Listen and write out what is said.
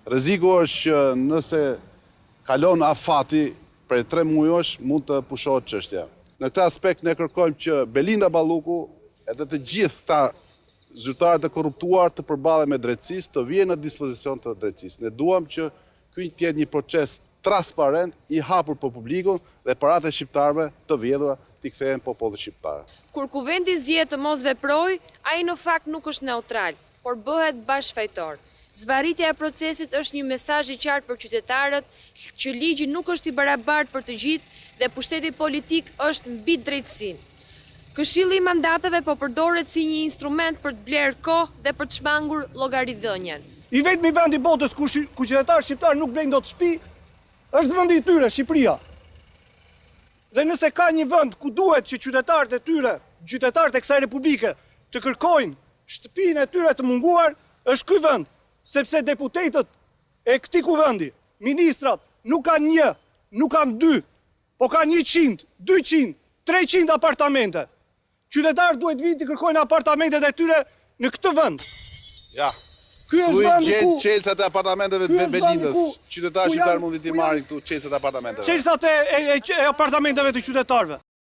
Rreziku është që nëse kalon afati prej 3 mujosh, mund të pushohet çështja. Në këtë aspekt ne kërkojmë që Belinda Balluku edhe të gjithë këta zyrtarët e korruptuar të përballen me drejtësisë, të vihen në dispozicion të drejtësisë. Ne duam që ky të jetë një proces transparent, i hapur për publikun dhe paratë e shqiptarëve të vjedhura t'i kthehen popullit shqiptar. Kur Kuvendi zgjedh të mos veprojë, ai në fakt nuk është neutral, por bëhet bashkëfajtor. Zvarritja e procesit është një mesazh i qartë për qytetarët që ligji nuk është i barabartë për të gjithë dhe pushteti politik është mbi drejtësinë. Këshilli i Mandateve po përdoret si një instrument për të blerë kohë dhe për të shmangur llogaridhënien. I vetmi vend i botës ku ku qytetarët shqiptarë nuk blejnë dot shtëpi është vendi i tyre, Shqipëria. Dhe nëse ka një vend ku duhet që qytetarët e tyre, qytetarët e kësaj republike të kërkojnë shtëpinë e tyre të munguar, është ky vend, sepse deputetët e këtij kuvendi, ministrat nuk kanë një, nuk kanë dy, po kanë 100, 200, 300 apartamente. Qytetarët duhet vinë të kërkojnë apartamentet e tyre në këtë vend. Ja. Ky është vendi gjen ku çelësat e apartamenteve Ky të është vendi Belindës. ku- Qytetarët ku shqiptarë janë- mund t'i ku marrin janë- këtu çelësat e apartamenteve. Çelësat e, e, e, e apartamenteve të qytetarëve.